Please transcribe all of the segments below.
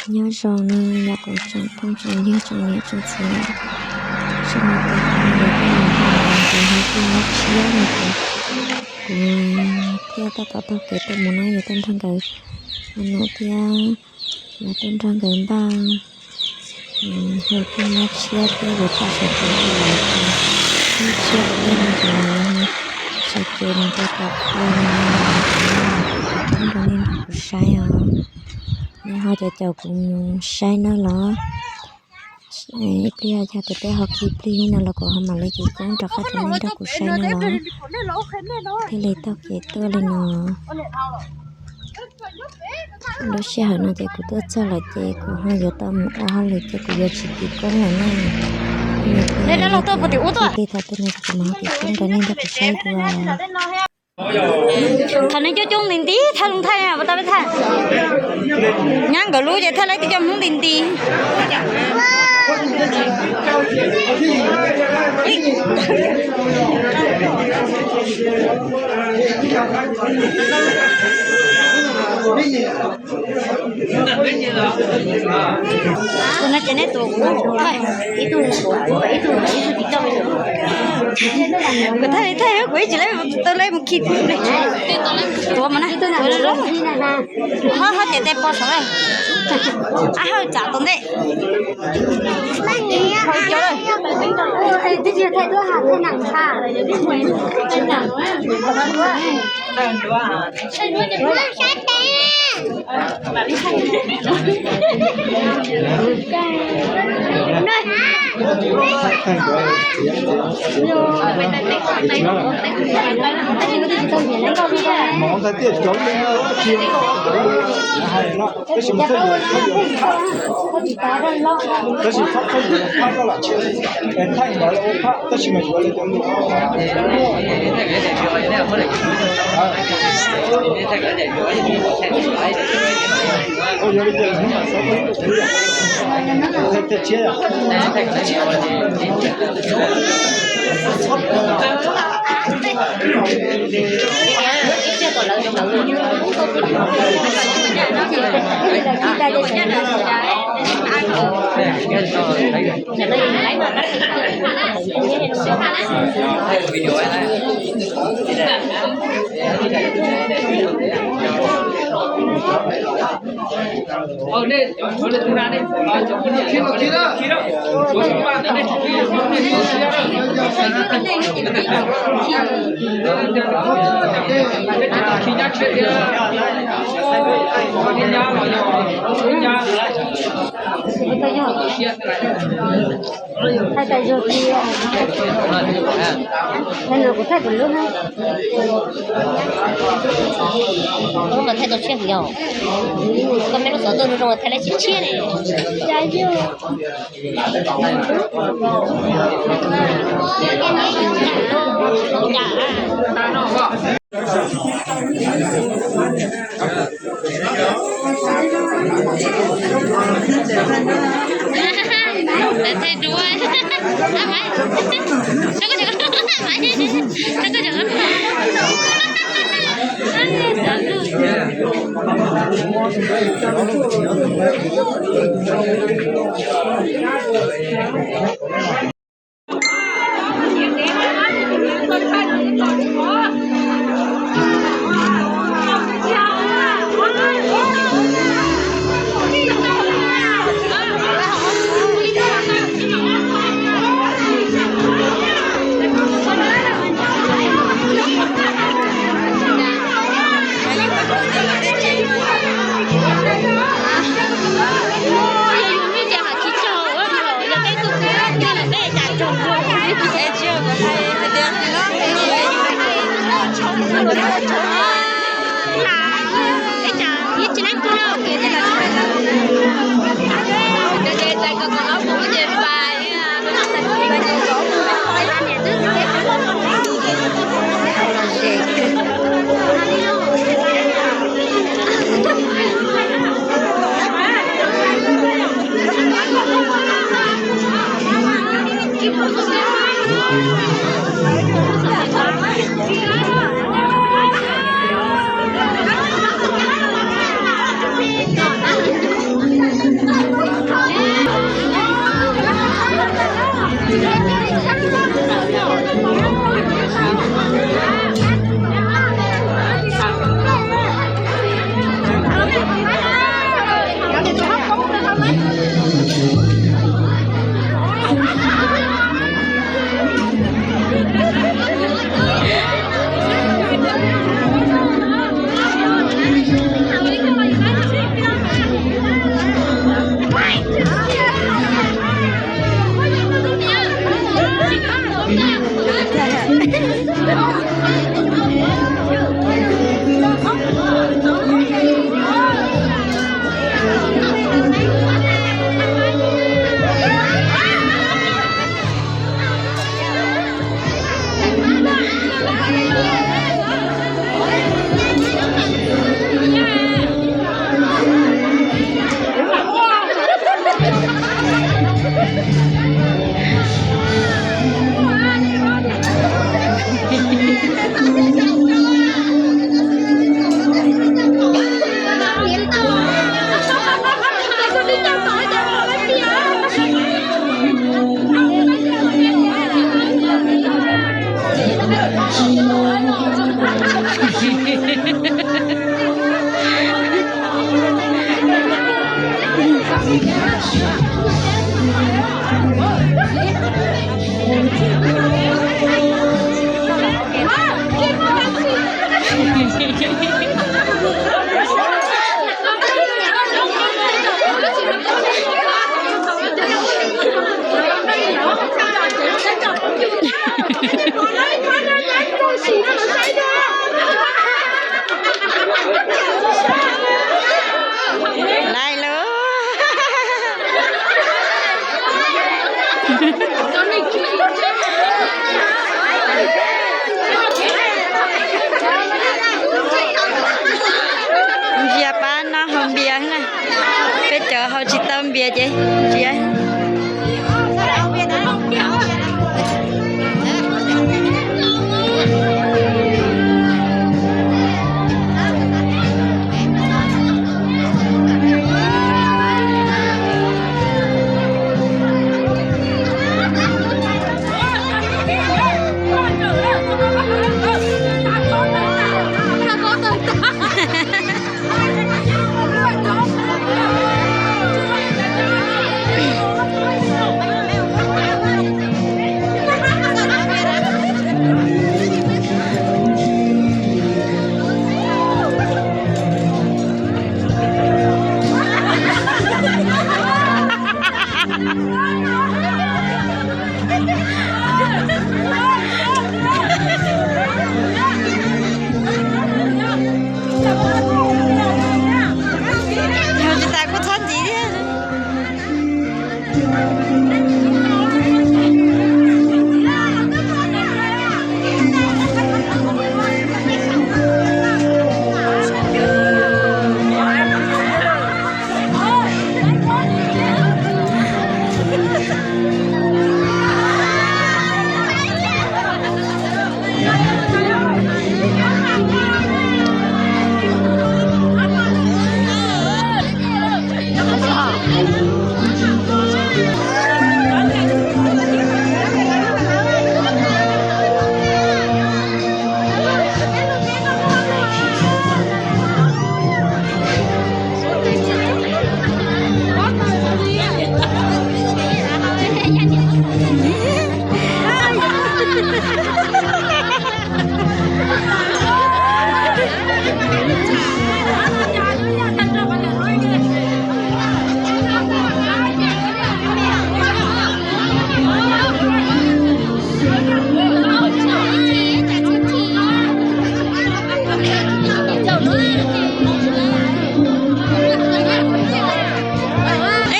Nyob zoo no yog kuv tsoom phooj tsoom ywg tsoom niam tsoom txiv, sawv daws, kuv ho tuaj nyob tshiab no ces kuv thiaj tab tom taug kev tuaj mus no, yuav tuaj nrog nkawd ua num thiab yuav tuaj nrog nkawd npaj, hu tuaj nyob tshiab thiab yuav tso sawv daws ua nyob tshiab thiab no ces sawv daws mus rau tom qhua no, kuv coob rau nej nrog kuv saib os. Nej ho caum caum kuv mus saib nawb los. Ib pliag yog tias peb ho khi plig li no los kuv ho mam li cev koob rov qab rau nej nrog kuv saib no los. Thiaj li taug kev tuaj li no. Lub sij hawm no ces kuv tuaj txog lawm ces kuv ho yuav tau mus ua hauj lwm ces kuv yuav tsis cev koob lawm na. Khi plig thaum twg no ces kuv mam ho cev koob rau nej nrog kuv saib dua. Thaum nej coob coob nti nti thaj loo thaij ua tau peb thaij. Nyab nkawd lub ces thaij laib tib co Hmoob nti nti. Tus no ces neb tus, ib tug, ib tug, ib tug tsis tau. Kuv thaij li thaij kuv ib tsis tau lawv mus khi tuav mas na, tuav zoo zoo. Ho ho ces tej pog saum lawm. Ab hawj tsam tau ntej. Hau cov lawm. Mov ntxhais tiaj cov li no, tab sis mas txhob yuav, txhob yuav, tab sis txhob, txhob yuav phaj rau lam tshia, thaij ntawd ua phaj tab sis mas yuav li cov lus. Ua yuav li cov lus hnub mas xav thaij tshiab. Thaij tas zog tiag. Thaij no kuv thaij kuv lub na. Lub no thaij tau tshiab yog. Koj meb lub xov tooj zoo zoo thaij lawv tshiab tshiab li. Laij lauj. Ntsia pab noj hau npias na. Peb cov hau tsis tau npias ces ntsia. Yog tsis tas kuj txhob ntxiv thiab.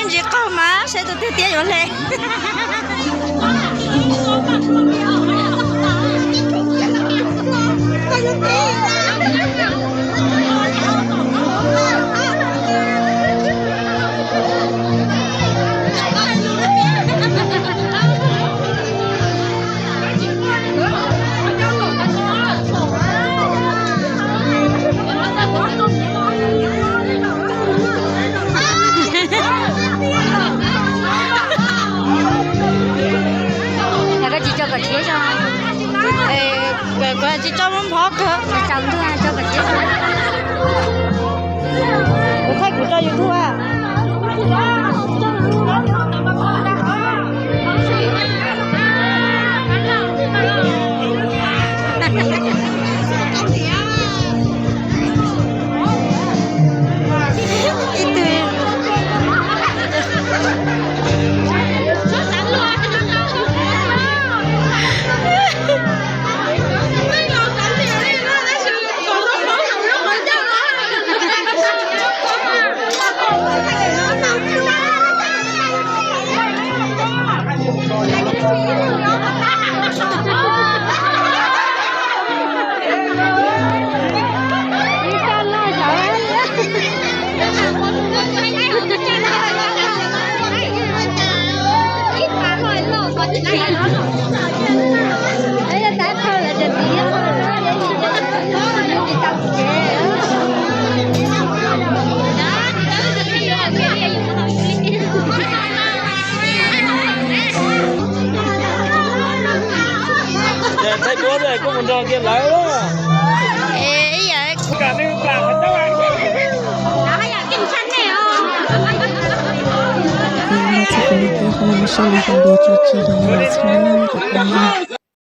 Ib ntsis qaug mas saib tus tiag tiag yuav hle. Cho YouTube a. Ib tug. Thaij duab koj mus nrog kiag lawv. Ib yam kuv kam nej plam qhov ncauj. Txog tus no ces qhov no mus saib lawv hais lus tso tseg li no txog na, tus poj niam.